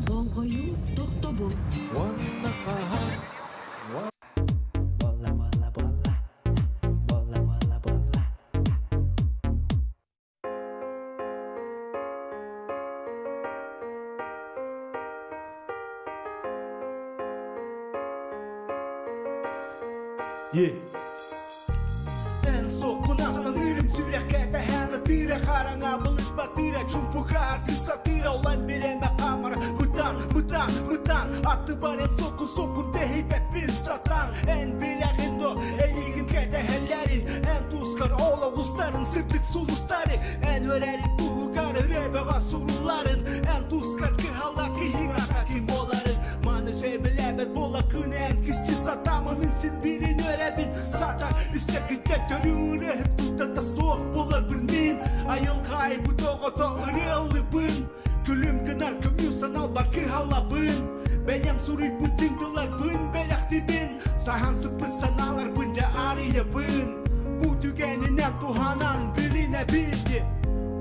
Болҕойуу, тохтобул. Уонна хаһан Буолла, буолла, буолла. Буолла, буолла, буолла. Yeah. Эн соккуна саныырым сүрэххэ тэһээн атыыра хараҥа былыт батыыра чумпука артыыр сатыыра улан бириэмэ хаамара бытаан бытаан бытаан аттыбар эн соккун соккун тэһийбэппин сатаан эн билэҕин дуо эйигин кэтэһэллэрин эн тускар олоҕустарын сырдык сулустары эн үөрэрин туһугар ырыа сурулларын эн тускар кыһаллар киһиҥ ата ким буоларын маны сөбүлээбэт буола күн эн кистии сатаама мин син биирин үөрэбин сата истэкиттэн төрүүр ырыаһыт да суох буоларбын мин айылҕа айбыт оҕото ырыаллыбын күлүм гынар көмүү саналбар кыһаллабын бэйэм суруйбут чиҥ тылларбын бэлэхтибин саһан сыппыт санааларбын дьэ арыйабын бу түгэнинэн туһанан билинэбин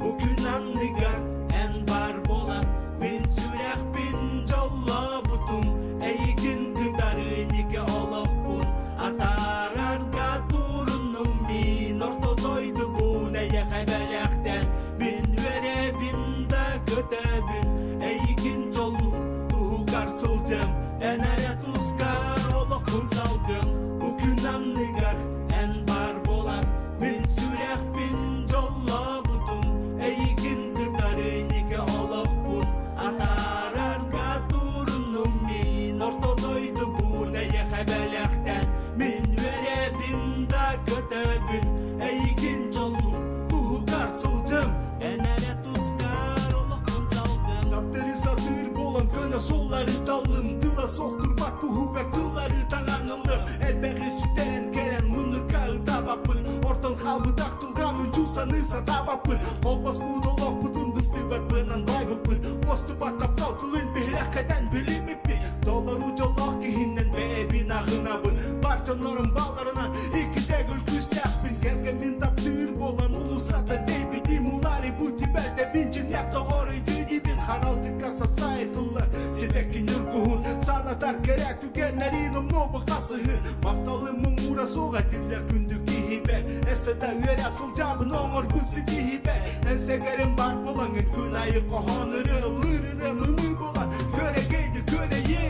бу күн анныгар эн бар буолан мин сүрэхпин дьоллообутум эйигин кытары никэ олохпун атаарарга туруннум мин орто дойдубун эйэхэ бэлэхтэн мин үөрэбин да көтөбүн эйигин дьоллуур туһугар сылдьам эн эрэ тускар олохпун салгым бу күн анныгар эн бар буолан мин сүрэхпин дьоллообутум эйигин кытары никэ олохпун атаарарга туруннум мин орто дойдубун эйэхэ бэлэхтэн мин үөрэбин да көтөбүн эйигин дьоллуур туһугар сылдьым эн эрэ тускар олохпун салгым таптыры сатыыр буолан көнө суоллары таллым тыла суох турбат туһугар тыллары таҥан ыллым элбэҕи сүтэрэн кэлэн муннукка ытаабаппын ортон хаалбытах тылгам үнчүү саныы сатаабаппын холбоспут олохпутун быстыбаппынан байбыппын уостубат таптал тылын биһирэх кэтэн билиммиппин толору дьоллоох киһиннэн бэйэбин аҕынабын бар дьоннорум балларынан иккитэ күүстээхпин кэргэммин таптыыр буолан улуусаттан тэйбитим улари бу тибэтэбин дьиҥнээх доҕор өйдүүдибин харалдьыкка сасаайтыллар сибэкки ньургуһун санатар кэрэ түгэннэрин умнуобу хасыһы махталым муҥура суох этиллэр күндү киһибэр эсэдэ үөрэ сылдьабын оҥорбун ситиһибэр эн сэгэрим бар булаҥын күн айы хоһоон ырыалыыр ырыам ымыы буолан күөрэгэйди күөрэйи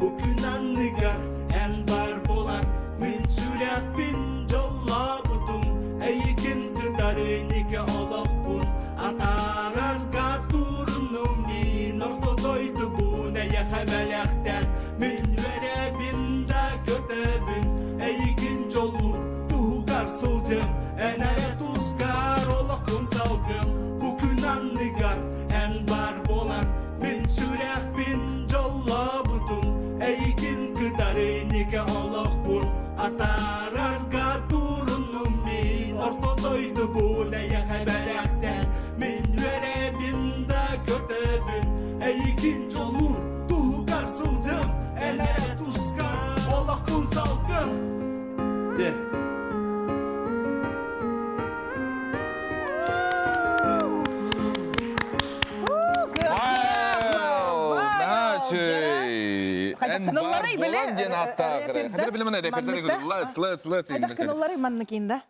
бу күн анныгар эн бар буолан мин сүрэхпин дьоллообутум эйигин кытары никэ олохпун атаарарга туруннум мин орто дойдубун эйэхэ бэлэхтэн мин үөрэбин да көтөбүн эйигин дьоллуур туһугар сылдьым эн эрэ тускар олохпун салгым бу күн анныгар эн бар буолан мин сүрэхпин дьоллообутум эйигин кытары никэ олохпун атаарарга туруннум мин орто дойдубун эйэхэ бэлэхтэн мин үөрэбин да көтөбүн эйигин дьоллуур туһугар сылдьым эн эрэ тускар олохпун салгын Yeah. Эн бар диэн ааттаах. Хадыр билимэн рэпердер let's let's let's Хайдах кыналларый манныкинда?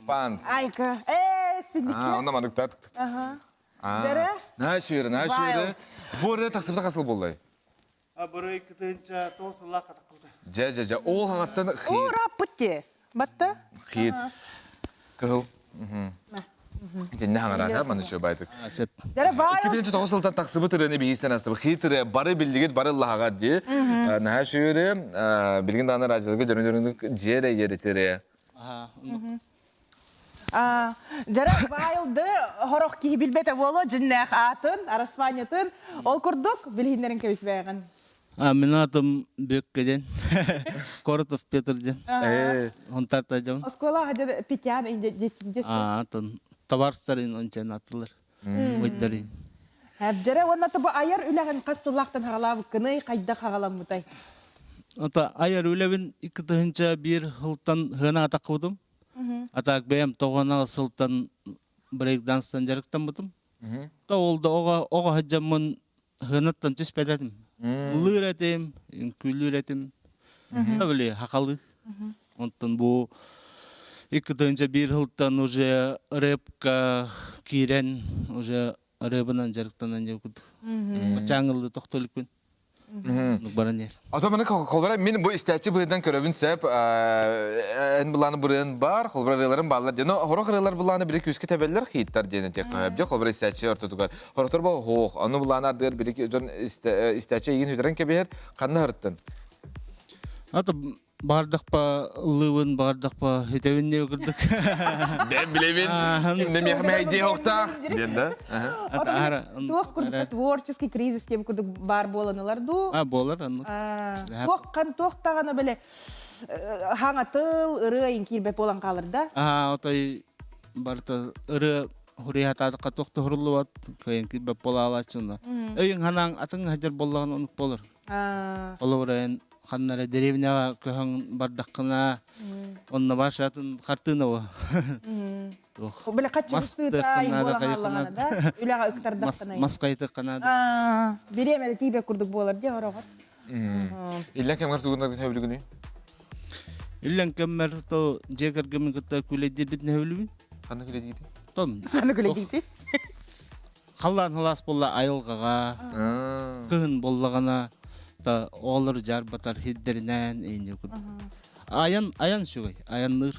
Панс. Айка. Э, синдикке. А, онно манныктар. Аха. Дьэрэ? Наашыыры, наашыыры. Бу ырыа тахсыбыта хасыл буоллай? Абырай кытынча тоос сыллаах катаккыта. Дьэ, дьэ, дьэ, ол хаҥаттан Оо, хит. раппыт те. Батта? Хит. Кыһыл. Итиннэ хаҥараата маны чөбайтык. Сөп. Дьэрэ вайл. 2009 сылтан тахсыбыт ырыаны биһиистэн астыбыт. Хит ырыа бары биллигит, бары ыллаһаҕар дии. Наһаа шүүрү, билигин даҕаны радиоларга дьөрүн-дьөрүн дьиэрэ еритире. Дьара Вайлды хорох киһи билбэтэ буолуо дьиннээх аатын, араспаанньатын ол курдук билиһиннэрин кэбисбээҕин. Мин аатым Бүөккэ диэн. Коротов Петр диэн. Онтарта дьон. Оскуола хадьа Петян инде Атын товарстарын ончен атылар. Уйдарын. Дьэрэ уонна тобу айар үлэҕин хас сыллаахтан хаҕалаабыккыный, хайдах хаҕаламмытай? Ата айар үлэбин 2001 сылтан хына атаккыбытым. Атаак бэйэм тоҕуона сылтан брейкданстан дьарыктаммытым. Та ол да оҕо оҕо сылдьаммын. Хынаттан түспэт этим. Ыллыыр этим, үҥкүүлүүр этим. Били хахалы. Онтон бу 2001 сылтан уже рэпка киирэн, уже рэбынан дьарыктанан дьэ курдук. Бачааңылы тохтолукпун. Баран иһэр. Ото маны холбора мин бу истээччи быһыытынан көрөбүн сөп эн былааны бырыан бар, холбора ырыаларым бааллар диэн. Но хорох ырыалар былааны бири күүскэ тэбэллэр хииттар диэн этиэххэ сөп. Холбора истээччи ортотугар. Хорохтор бу хоох, ону былааны ардыгар бири дьон истээччи эйигин хүтэрэн кэбиһэр, ханна ырыттын? Ата баардахпа ыллыыбын, баардахпа үтэбин диye курдук. Мен билебин. Кимде миэхэ мэһэйдиэ охтаах диэн да. Туох курдук творческий кризис диэн курдук бар буоланылар дуу? А буолар аннык. Туох хан туох таҕаны бile хаҥатыл ырыа киирбэт буолан хаалар да? Аа отой барыта ырыа хуриһатаатыкка туох туһуруллубат кыайын киирбэт буолаалааччына. Өйүн ханаан атын хадьар боллаҕын онук болар. Олорон ханна эрэ деревняҕа көһөн бардаххына, онно башатын хартыына бу. Туох. Бile каччы буолан хааллаҕына да, үлэҕэ ыктардаххына. Мас кайтыккына. Бириэмэ тиибэ курдук буолар дии ороҕор. Иллэн кэмгэр тугунна хөбүлүгүнүй? Иллэн кэммэр то дьиэ кэргэммин кытта күлэйдиирбит нөһүлүбүн. Ханна күлэйдиигитий? Том. Ханна күлэйдиигитий? Халлаан халаас буолла айылҕаҕа, кыһын буоллаҕына та оҕолор дьаарбатар сирдэринэн инни курдук. Айан айан үчүгэй, айанныыр.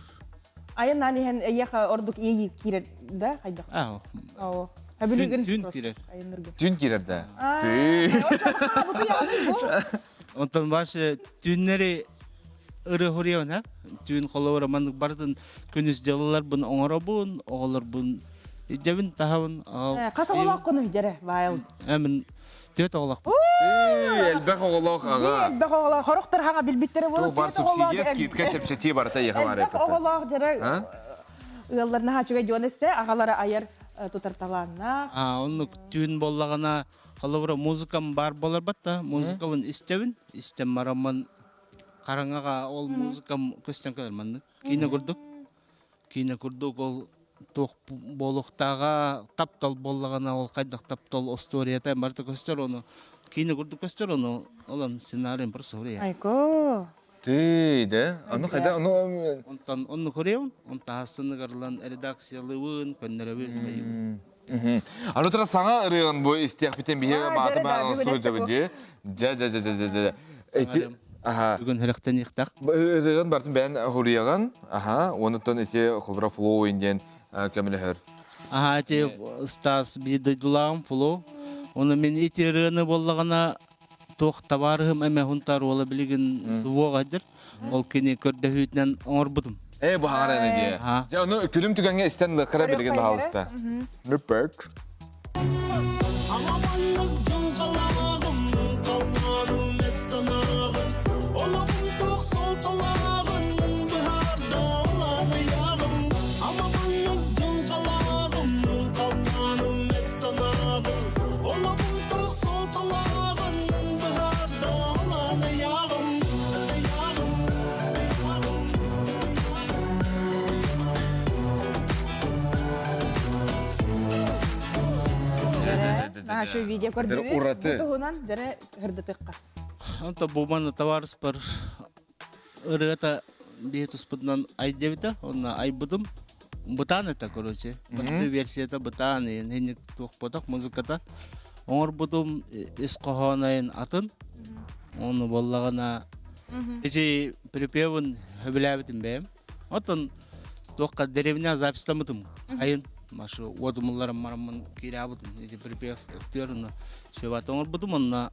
Айаннаан иһэн эйиэхэ ордук иэйии киирэр да хайдах? Аа. Оо. Хөбүлүгүн Түүн киирэр. Айаннырга. Түүн киирэр да. Онтон башы түүннэри ыры хурион ha. Түүн холобура маннык барытын күнүс дьалаларбын оҥоробун, оҕолорбун дьэбин таһабын. Хас оҕолооххунуй дьэрэ, Вайл? Эмин түөрт оҕолоохпун. Элбэх оҕолоох аҕа. Элбэх оҕолоох. Хорохтор хаҥа билбиттэрэ буолуо. Бар субсидия, скидка, чэпчэтии барыта иэхэ бар. Элбэх оҕолоох дьэрэ ыаллар наһаа үчүгэй дьон эссе аҕалара айар тутар талааннаах. Аа, оннук түүн боллаҕына холобура музыкам бар болар батта, музыкабын истэбин, истэн мараммын хараҥаҕа ол музыкам көстөн кэлэр маннык. Киинэ курдук. Киинэ курдук ол туох буолуохтааҕа таптал буоллаҕына ол хайдах таптал остуоруйата барыта көстөр ону киинэ курдук көстөр ону олон сценарийын просто суруйар. Айко. Түй да. Ону хайда ону Онтон онну көрөбүн, он таһассыныгарлан редакциялыыбын, көннөрөбүн. Аны тура саҥа ырыаҕын бу истиэхпитин биһи маатыма оҥостубут дьэ. Дьэ дьэ дьэ дьэ дьэ. Эти аха. Бүгүн һөрөхтөн Ырыаҕын бартын бэйэн хуруйаҕын. Аха. Онуттан ити холбура флоуин диэн көмөлөһөр. Аха ити Стас биир дойдулааҕым флоу. Ону мин ити ырыаны буоллаҕына туох табаарыһым эмэ хунтаар уола билигин суох айдыр. Ол кини көрдөһүүтүнэн оҥорбутум. Э бу хаҥара ene дии. Дьэ ону күлүм түгэҥҥэ истэн лыаккара билигин баһаалыста. Нүппэк. Амаманнык дьылҕалааҕым, халлааным эт санааҕын, олоҕум туох суолталааҕын быһаардоолаан ыйааҕым. Амаманнык дьылҕалааҕым, халлааным эт санааҕын, олоҕум туох суолталааҕын быһаардоолаан ыйааҕым. Ыйааҕым. Наша видео көрдүбүт. Ураты. Бу туһунан дьэрэ ырдытыкка. Онто бу товарыспар ырыата биһи туспутунан ай диэбитэ, онно айбытым. Бытаан это, короче. Бастыы версията бытаан, хинник туохпотох музыката. Оҥорбутум ис хоһоонайын атын. Ону боллаҕына ити припевын хөбүлээбитим бэйэм. Оттон туохха деревня записьтаммытым. Айын машы уодумулларым мараммын киирээбитим. Ити припев өктүөр онно сөбат оҥорбутум онно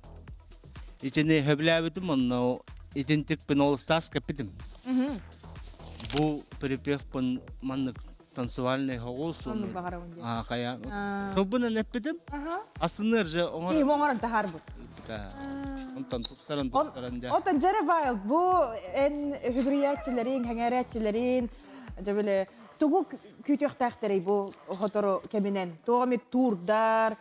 итини хөбүлээбитим онно итинтикпин ол Стас кэппитим. Бу припевпын маннык танцевальный хоҕус Оннук баҕарабын диэн. Аа хайа тылбынан эппитим. Астыныр же оҥор. Киһи оҥорон таһаарбыт. Онтон тупсаран тупсаран дьэ. Онтон Джерри Вайлд бу эн үгүрүйээччилэрин, хэҥээрээччилэрин дьэ бile тугу күүтүөхтээхтэрий бу хотору кэминэн? Туох эмит туурдар,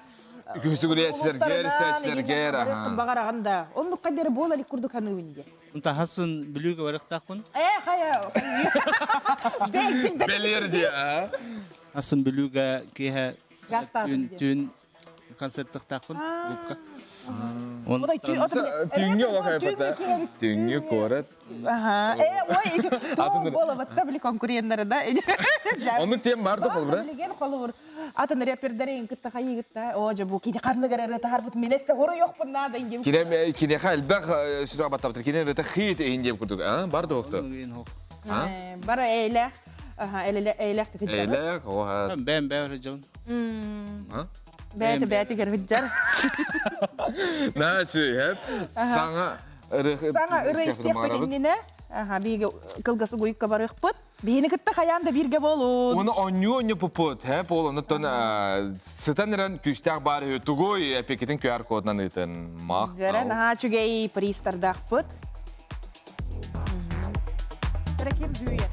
Үгүрүйээччилэргэр, истээччилэргэр, аха. Баҕараҕын да. Оннук хайдары буола илик курдук саныыбын диye. Таһасын бүлүүгэ барыахтаахпын. Э, хайа. Бэлиэр диye, а? Асын бүлүүгэ киэһэ түүн түүн концерттахтаахпын клубка. Түүҥҥү олох айбата. Түүҥҥү куорат. Аха. Ой, то бола батта били конкуренттары да. Оннук тем бар да холбура. Билген холбур. Атын репердерин кытта хайыгытта. О, же бу кини ханныгар эрэ тахарбыт минессе хору йохпун нада индем. Кине кинеха элбэх сүрэх баттабытыр. Кине рета хит эйин диэп курдук. А, бар да окто. Бара эйлэх. Аха, эле эйлэх тикиджер. Эйлэх, оха. Бэм бэм жон. Бэти бэти гервиджер. Нашы, хеп. Саңа Саңа ыры истиэхпит иннинэ. Аха, биге кылгасы гуйукка барыхпыт. Биһини кытта хаян да бирге болун. Оны онню онню пупут, хеп, ол онуттан сытан ирен күстәк бар тугой эпекетин QR кодынан ытын мах. Жара наха чүгей пристардахпыт. Трекин бүйе.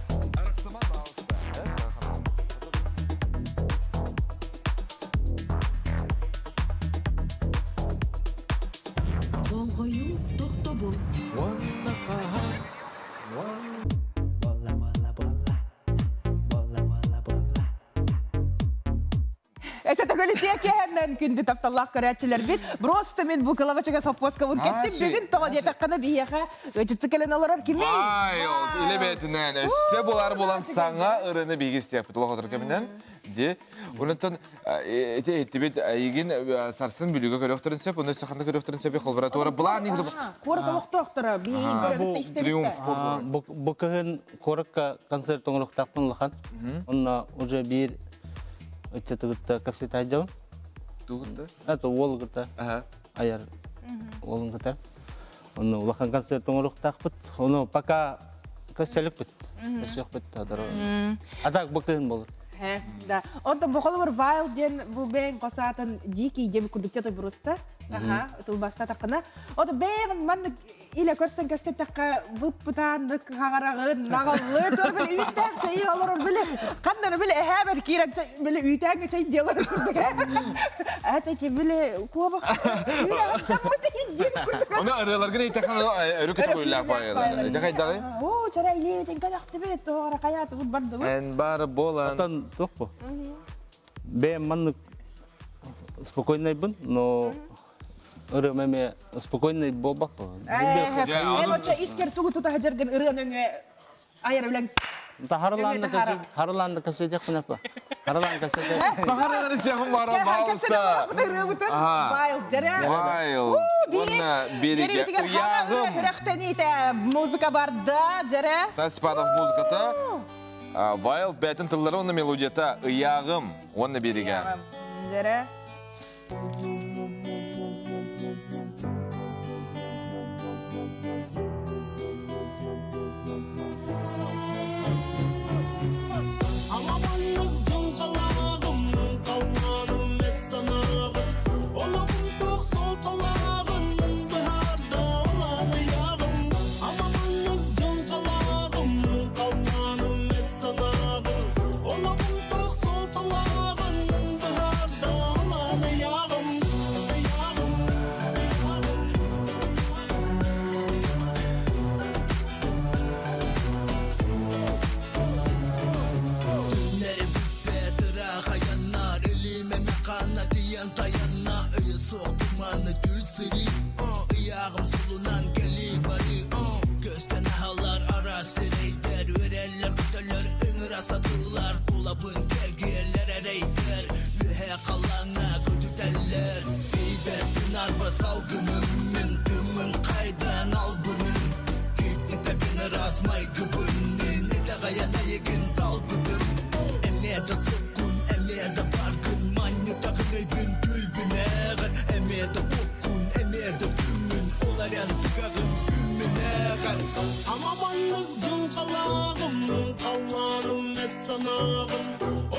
Болҕойуу тохтобул. Бола, бола, бола. Бола, бола, бола. Эсэ төгөлүтиэ киэһэннэн күндү тапталлаах көрөөччүлэрбит. Просто мен бу кылабачыга соппуоска бун кеттим бүгүн тоҕо диэтэххинэ биһиэхэ ыдьытсы кэлэн олорор кимий? Ай, ол иле бетинен өссө болар болан саңа ырыны биги истиэхпит олох отор кэминэн. Ди, онтон эти эттибит айгин сарсын бүлүгө көрөхтөрүн сөп, оны саханда көрөхтөрүн сөп холбара туора булан ни Куорат олохтоохторо биһиги Триумф спорт. Бу кыһын куоракка концерт оҥоруохтаахпын улахан. Онно уже биир ыччатыгытта кэпсэтэ Тугунда? Это уол кытта аяр уолун кытта. Онно улахан концерт оҥоруохтаахпыт. Ону пока көссөлүкпүт. Көссөкпүт тадар. А так бу кыһын болор. Да. Онтон бу холобур Wild диэн бу бэйэҥ хосаатын дикий диэн курдук той буруста. Аха, тылбаста тақына. Ота бэйэҥ маннык илэ көрсөн көрсөтөххө быппытааннык хагарагын, нагаллы тур били үүтээх чайы олорор били ханнары били эһээбэр киирэн били үүтээҥҥэ чай диэлэр курдук. Ата чи били куобах үүрэгин саппыт диэн курдук. Оны ырыаларгын эйтэхэн өрү көтө көйләк байылар. Эти хайдагы? Оо, чара илиэбитин кадахтыбыт, тоҕора хайаатыбыт бардыбыт. Эн бар болан. Отан туох бу? Бэйэм маннык спокойнайбын, но ырыам эмиэ спокойный буолбат бу. Эн оччо искер тугу тута сылдьаргын ырыан өҥө айар үлэҥ. Харылаанна кэпсэтиэхпин апа. Харылаан кэпсэтиэх. Сахаралар истиэхпин бара баалыста. Ырыабытын Wild дэрэ. Wild. Уонна биригэ ыйааҕым. Сүрэхтэниитэ музыка барда дьэрэ. Стас Степанов музыката. Wild бэйтин тыллары уонна мелодията ыйааҕым уонна биригэ. Дьэрэ. Амаманнык дьылҕалааҕым, халлааным эт санааҕын, олоҕум туох суолталааҕын быһаарда олаан ыйааҕым. Амаманнык дьылҕалааҕым, халлааным эт санааҕын, олоҕум туох суолталааҕын быһаарда олаан ыйааҕым. Ыйааҕым, ыйааҕым. Түннэри бүппэт ыраах айаннар, илиим эмэ ханна тиийэн тайанна, өйө суох туманы түл сырыы, ыйааҕым сулунан кэлии барыы, көстөн аһалар араас сирэйдэр, үөрэллэр, көтөллөр, ыҥыра сатыыллар, тулабын кэлгиэллэр эрэйдэр, үөһэ халлааҥҥа көтүтэллэр, тиийбэт тунаарба салгыным, мин тыммын хайдан албыным, киттитэбин ыраас майгыбын, мин итэҕэйэн эйигин талбытым, эмиэ да суккун, эмиэ да баргын, манньытаҕын өйбүн түлбүнээҕэр, эмиэ да куккун, эмиэ да күммүн, ол эрэн тыгаҕын күммүнээҕэр. Амаманнык дьылҕалааҕым, халлааным эт санааҕын,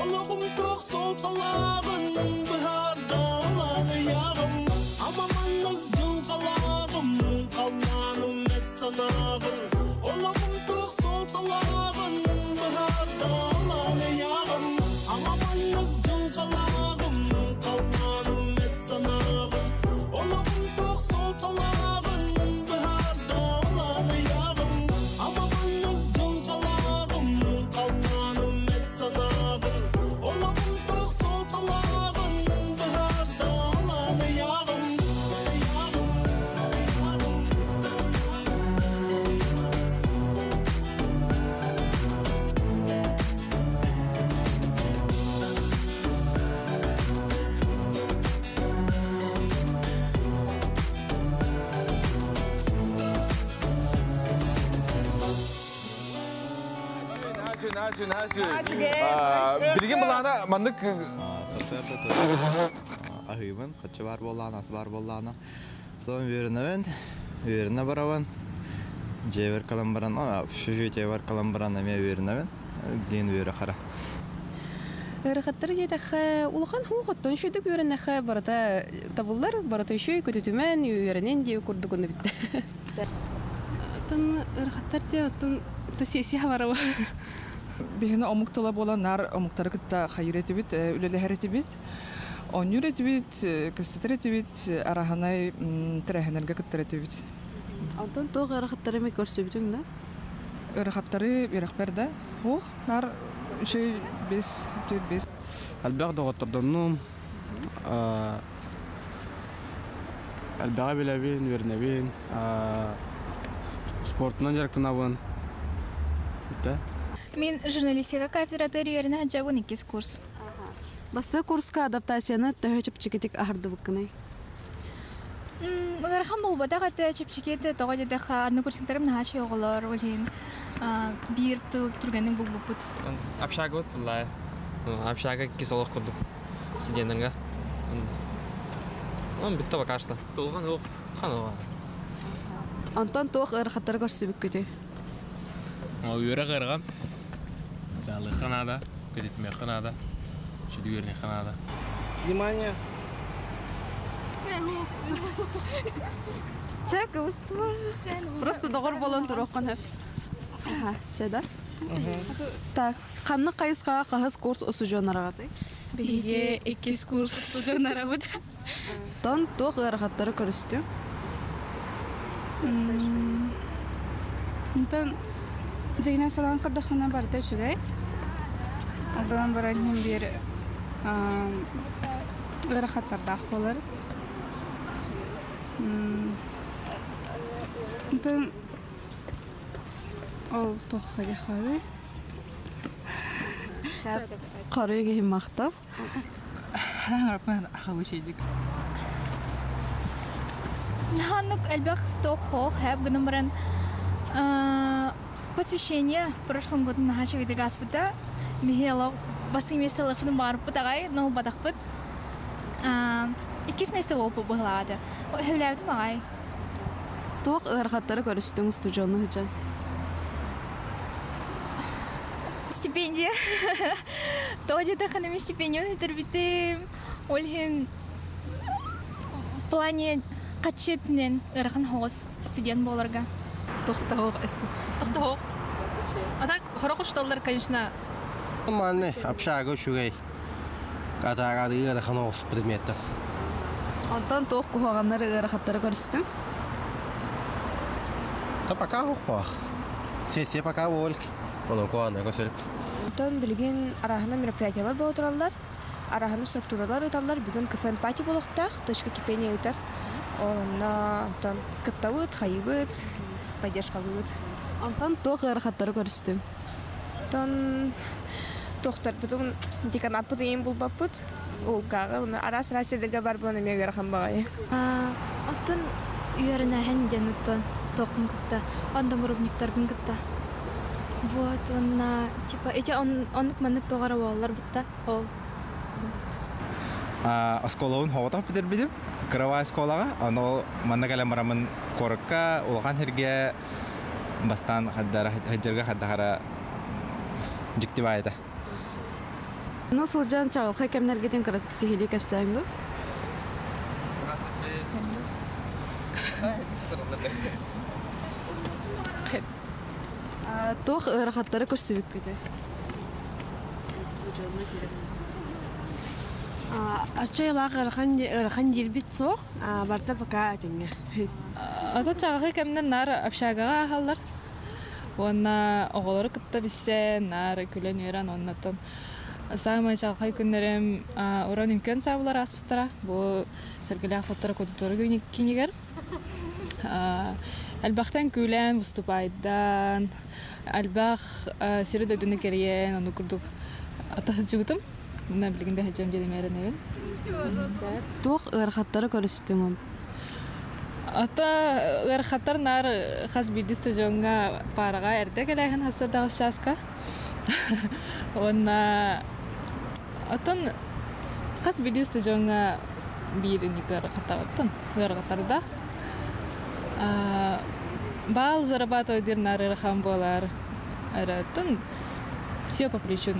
олоҕум туох суолталааҕын быһаарда олаан ыйааҕым. Амаманнык дьылҕалааҕым, халлааным эт санааҕын, олоҕум туох суолталааҕын быһаарда олаан ыйааҕым. Амаманнык дьылҕалааҕым, халлааным эт санааҕын, олоҕум туох суолталааҕын быһаарда олаан ыйааҕым. Амаманнык дьылҕалааҕым, халлааным эт санааҕын, олоҕум туох суолталааҕын быһаарда олаан ыйааҕым. Наһаа наһаа Билигин былаана маннык Сарсыарда турабын, аһыыбын, хаччы баар буоллаҕына, ас баар буоллаҕына. Потом үөрэнэбин, үөрэнэ барабын. Дьиэбэр кэлэн баран, общежитиебар кэлэн баран эмиэ үөрэнэбин. Билигин үөрэх эрэ. Ыарахаттар диэтэххэ, улахан һуу-хоттон үчүгүйдүк үөрэннэххэ барыта табыллар, барыта үчүгэй көтүтүмэн, үөрэнэн диэ курдук онно бүттэ. Атын ыарахаттар диэн атын сессия бараба. Биһини омук тыла буолан наар омуктары кытта хайыр этибит, үлэлэһэр этибит. Оонньуур этибит, кэпсэтэр этибит, араһанай тэрээһиннэргэ кыттар этибит. Онтон туох ыарахаттары эмэ көрсүбүтүҥ да? Ыарахаттары үөрэхпэр да. Уох, наар үчүгэй бес, түөрт бес. Элбэх доҕоттордоннум, элбэҕи билэбин, үөрэнэбин, спортунан дьарыктанабын. Мин журналистика кафедратыгар үөрэнэ сылдьабын иккис курс. Бастакы курска адаптацияны төһө чэпчэкитик аһардыбыккыный? Ыарахан буолбатах этэ, чэпчэки этэ, тоҕо диэтэххэ, анны курсиктарым наһаа үчүгэй оҕолор, ол иһин биир тыл түргэнник булбуппут. Общагабыт буллаа. Общага иккис олох курдук студеннарга. Он бүтті пока что. Толған оқ, хан оға. Онтон туох ыарахаттары көрсүбүккүтүй? Үөрэх ыарҕан. Дьаалыахха наада, көтүтүмүөххэ наада, сүдү үөрэниэххэ наада. Внимание! Чэ, кыбыстыма. Просто доҕор буолан туруоххун сөп. Аха, чэ да. Так, ханнык хайысхаҕа хаһыс курс устудьуоннараҕытый? Биһиги иккис курс устудьуоннарабыт. Тон туох ыарахаттары көрүстүҥ? Онтон дьиҥинэн салаан көрдөххүнэ барыта үчүгэй. Онтон баран иһин биир ыарахаттардаах буолар. Онтон ол туохха диэххэ Хоруйуҥ иһин махтал. Наһааннык элбэх туох хэп гынан баран посвящение в прошлом году наһаа үчүгэйдик ааспыта. Биһи бастыҥ миэстэлэхпитин баарыппыт аҕай, но ылбатахпыт. Иккис миэстэ буолбут быһылаата. Сөбүлээбитим аҕай. Туох ыарахаттары көрүстүҥ устудьуонну сылдьан? Стипендия. Тоҕо диэтэххинэ мин стипендияны сүтэрбитим. Ол иһин в плане хаччы өттүнэн ыарахан соҕус студент буоларга. Тохтоох Тохтоох. А так, хорох учталлар, конечно. Манны общага үчүгэй. Атаараады ыарахан оҕус предметтер. Онтон туох куһаҕаннары ыарахаттары көрүстүҥ? Та пока охпах. Сессия пока болк. Онон куһаҕаннар көсөлүк. Онтон билигин араһына мероприятиялар буола тураллар. Араһына структуралар ыыталлар. Бүгүн КФН пати буолуохтаах, точка кипения ыытар. Ол онно онтон кыттабыт, хайыбыт, поддержкалыыбыт. Онтон туох ыарахаттары көрүстүҥ? Онтон туохтарбытын деканаппыт ыйын булбаппыт. Улкааҕы уну араас араас сирдэргэ бар буолан эмиэ ыарахан баҕайы. Оттон үөрэнээһин диэн оттон туоххун кытта одногруппниктаргын кытта вот уонна типа ити оннук маннык тоҕо эрэ буолаллар бытта ол Оскуолабын соҕотох бүтэрбитим. Кыравай оскуолаҕа. Ону манна кэлэн бараммын куоракка улахан сиргэ бастаан сылдьарга хайдах дьикти баайы этэ. Ну сылдьан чаҕылхай кэмнэргитин кыратык сиһилии кэпсээҥ дуу? Туох ыарахаттары көрсүбүккүтүй? Аччайлаах ыарахан ыарахан диирбит суох, барыта пока этэҥҥэ. Ата чаҕылхай кэмнэр наар общагаҕа ааһаллар. Уонна оҕолору кытта билсэн, наар күлэн-үөрэн оннуттан саамай чаҕылхай күннэрим уран үҥкэн саабылар ааспыттара. Бу Сэргэлээх фотора культура кинигэр. Элбэхтэн күүлээн, выступайдан, элбэх сири-дойдуну кэрийэн, ону курдук атаһыдьыбытым. Мына билигин да сылдьам диэн эрэнэбин. Туох ыарахаттары көрүстүҥ? Ата ыарахаттар наар хас биирдии стадиоҥҥа паараҕа эрдэ кэлээһин хас чааска. Уонна оттон хас биирдии устудьуоҥҥа биир инник ыарахаттарыттан ыарахаттардаах. Баал зарабатывать диир наар ыарахан буолар. Эрэ все по плечу.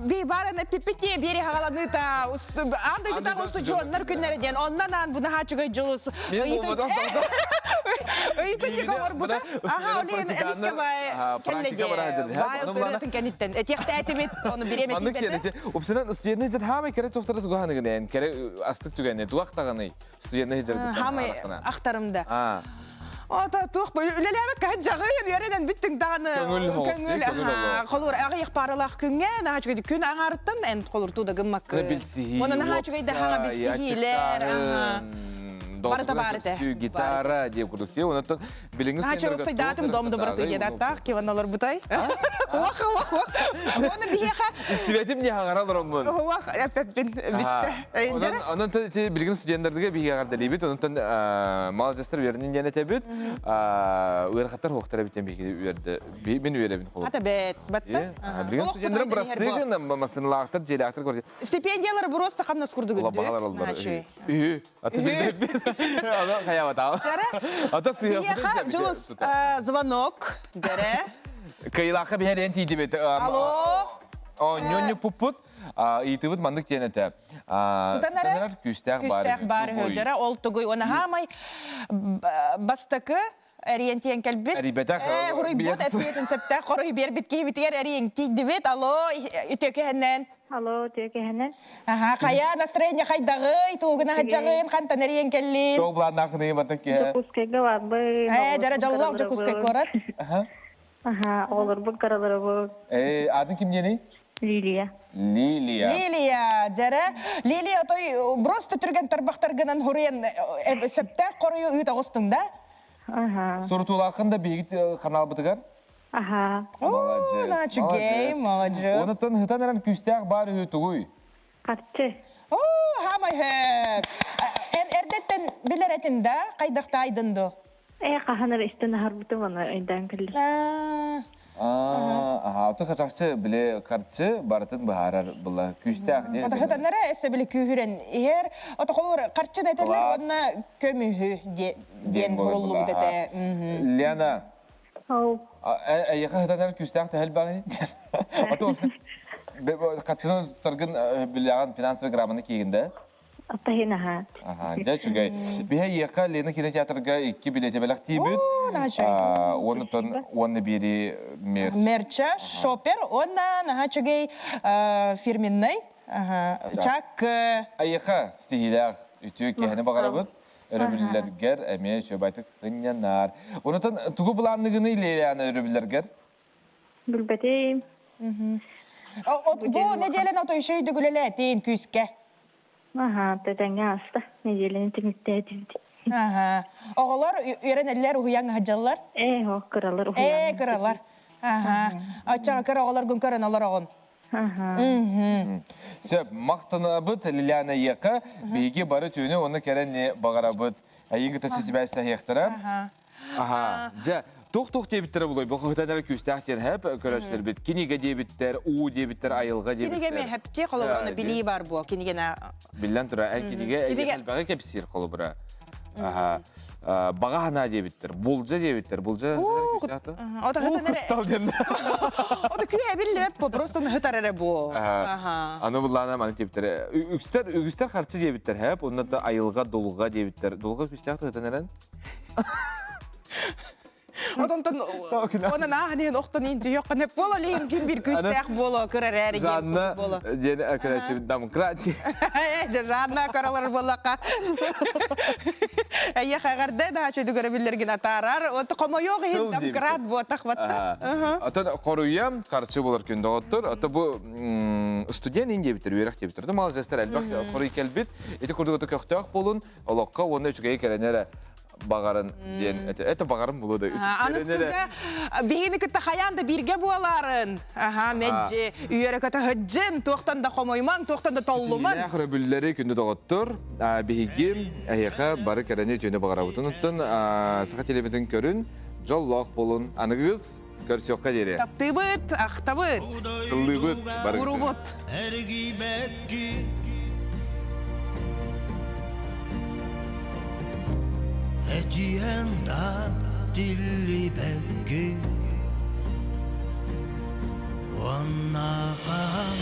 Би барана пиппити бири хагаланыта аан дойдутааҕы устудьуоннар күннэрэ диэн оннан аан буна хаачыгай дьулус ыйытык оҥорбута аха олин эмискэ кэллэ баай ырыатын кэнниттэн этиэхтээтибит ону бириэмэ тиийбэтэ Упсынан студенты жат хаамай кэрэ туохтара тугаһаныгын кэрэ астык түгэнэ туох даҕаный студенты жат хаамай ахтарым да Ото туох үлэлээбэт каһын дьаҕыйын үөрэнэн бүттүҥ даҕаны көҥүл холур аҕыйах пааралаах күҥҥэ наһаа үчүгэй күн аҥаарыттан эн холуртуу да гыммаккын билсиһии уонна наһаа үчүгэй да хаҥа билсиһиилэр барыта баар этэ гитара диэ курдук онтон билиҥҥи Наһаа уксайдаатым дом доброту диэдаттаах киван олорбутай уох уох уох уонна биһиэхэ истибэтим не хаҥара олороммун уох эппэппин бүттэ Онон билигин студенттарга биһиги эҕэрдэлиибит, онтон маладьыстар үөрэнин диэн этэбит. Ыарахаттар хуохтара битен биһиги үөрдэ. Мин үөрэбин холу. Ата бэт, батта. Билигин студенттар бырастыгын массыналаахтар, дьиэлээхтэр көрдө. Стипендиялары просто хамнас курдук Ола баһалар олбар. Үһү. Аты билбэппин. Аны хаябатаам. Ата сыһа. Дьулус звонок. Дэрэ. Кыйлаахха биһэрэн тиийдибит. Алло. Онньу пуппут. Ыйытыбыт маннык диэн этэ. Сытан күүстээх баар. Күүстээх баар үһү. Ол тугуй уонна хаамай бастакы эриэн тиэн кэлбит. Эрийбэтэх. Хуруйбут эппиэтин сөптөөх хоруй биэрбит киһибитигэр эриэн тиийдибит. Алло, үтүө кэһэннэн. Алло, үтүө кэһэннэн. Аха, хайа настроение хайдаҕый, тугуна хаджаҕын, хантан эриэн кэллин? Тоҕ былааннаахыны баттан киһи. Дьокуускайга барбы. Ээ, жара дьоллоох Дьокуускай куорат. Аха. Аха, оҕолорбут кыраларыбыт. Ээ, атын ким диэний? Лилия. Лилия. Лилия, дьэрэ. Лилия, отой просто түргэн тарбахтаргынан хуруйан сөптөөх хоруйу ыыт оҕустуҥ да? Аха. Сурутуулааххын да биһиги ханаалбытыгар? Аха. Молодец. Начугей, молодец. Онуттан хытан эрэн күүстээх баар үһү тугуй? Харчы. Оо, хаамай хөп. Эн эрдэттэн билэр этин да, хайдахта айдын ду? Э, хаһан эрэ истэн аһарбытым аны өйдөөн кэллим. Аха, ото хачахчы биле харчы барытын быһаарар була күүстээх Ото хытаннара эссе били күүһүрэн иһэр. Ото холур харчы этэллэр уонна көмүһү диэн буруллубут этэ. Лена. Эйиэхэ хытанар күүстээх төһөл баҕай. Ото харчыны туттаргын билэҕин финансовый грамотны киигин да? Аттаһын аха. Аха, дьэ үчүгэй. Биһэ иэхэ Лена кинотеатрга икки билети бэлэхтиибит. Уонна уонна бири мер. Мерча, шопер, уонна наһаа үчүгэй фирменный. Чак. Айыха стихилээх үтүө киһини баҕарабыт. Өрөбүллэргэр эмиэ үчүгэйтик сынньанар. Онутан тугу былаанныгыный Леляна өрөбүллэргэр? Билбэтим. Бу неделен ото еще үлэлээтин күүскэ. Аха, тэтэҥҥэ ааста. Неделени түмүктээтибит. Аха. Оҕолор үөрэнэллэр, уһуйаҥ аһадьаллар? Ээ, о, кыралар уһуйаҥ. Ээ, кыралар. Аха. Оччоҕо кыра оҕолоргун көрөн олороҕун. Аха. Сөп, махтанабыт Лилиана Ека, биһиги бары түүнү уонна кэрэн баҕарабыт. Эйиҥ кытта сибээстэһиэхтэрэ. Аха. Дьэ, туох-туох диэбиттэрэ булуй? Бу хытан эрэ күүстээх диэн хэп көрөөччүлэрбит. Кинигэ диэбиттэр, уу диэбиттэр, айылҕа диэбиттэр. Кинигэ ме хэпти холобура билии бар буо. Кинигена Биллэн турар, эн кинигэ элбэҕи кэпсиир холобура. Аха. Баҕа ханаа диэбиттэр, булдьа диэбиттэр, булдьа Ото хытан эрэ. Ото күө биллеп, просто хытар эрэ буо. Аха. Аны буллаана маны диэбиттэр. Үгүстэр үгүстэр харчы диэбиттэр, хэп, онно да айылҕа, дулҕа диэбиттэр. Дулҕа күүстээх хытан эрэн. Отонтон онон ааһан охтон иин түйөккө неп боло лиин ким бир күстээх боло кырар Жанна диэн көрөөччү демократия. Жанна каралар боллака. Эйе хагарда да чөдүгөрө биллерген атаарар. От комойог иһин демократ буотах батта. Отон хоруйам харчы болар күн доҕоттор. Ото бу студент ин диэбиттер, үөрэх диэбиттер. Ото маладьыстар элбэх хоруй кэлбит. Ити курдук ото көхтөөх болун, олоххо уонна үчүгэй кэлэнэрэ. баҕарын диэн это это баҕарым булу да. Аныскыга биһини кытта хайаан да бииргэ буоларын. Аха, меджи үөрэ көтө һыджын, туохтан да хомоймаҥ, туохтан да толлуман. Ситиһиилээх өрөбүллэри күндү доҕоттор, биһиги эһиэхэ бары кэрэни үтүөнү баҕарабытын оттон саха телевизорын көрүн, дьоллоох буолун. Аныгыс көрсүөххэ диэри. Таптыыбыт, ахтабыт. Ыллыыбыт бары. Урубут. Этиэн да тиллибэкки Уонна хаһан